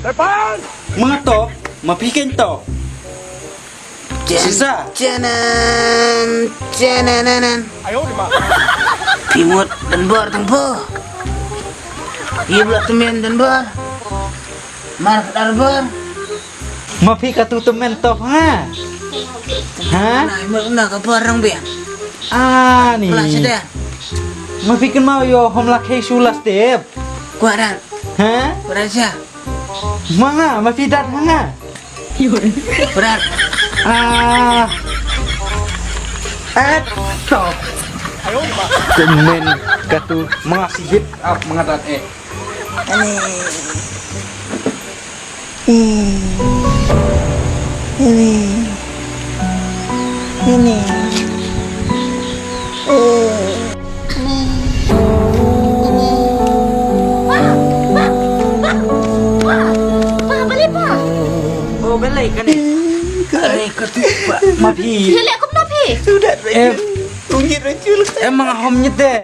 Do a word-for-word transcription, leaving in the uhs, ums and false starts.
Manga top, ma phi kein top. Sisa. Chenen, chenenen. Phi mut don bor tang pho. Ïa bla tymmen don bor. Mar ka dar bor. Ma phi katu tymmen top ha. Ha? Na mut na ka bor rang biang. Ah ni. Pla sida. Ma phi kynmaw ïoh hom la khei shu la step. Kuaran. Ha? Kuaran sha. Manga, ma phi dat manga. Brat. Ah. Eh, to. Tymmen katu manga sigit ap manga dat eh. Ani. Ani. Ani. Eh. Oh, balei kane? Kane ka tu, pa. Ma phi. Phi leh kumno phi? Sudah, em. Tunggit racun. Em, manga hom nyet de.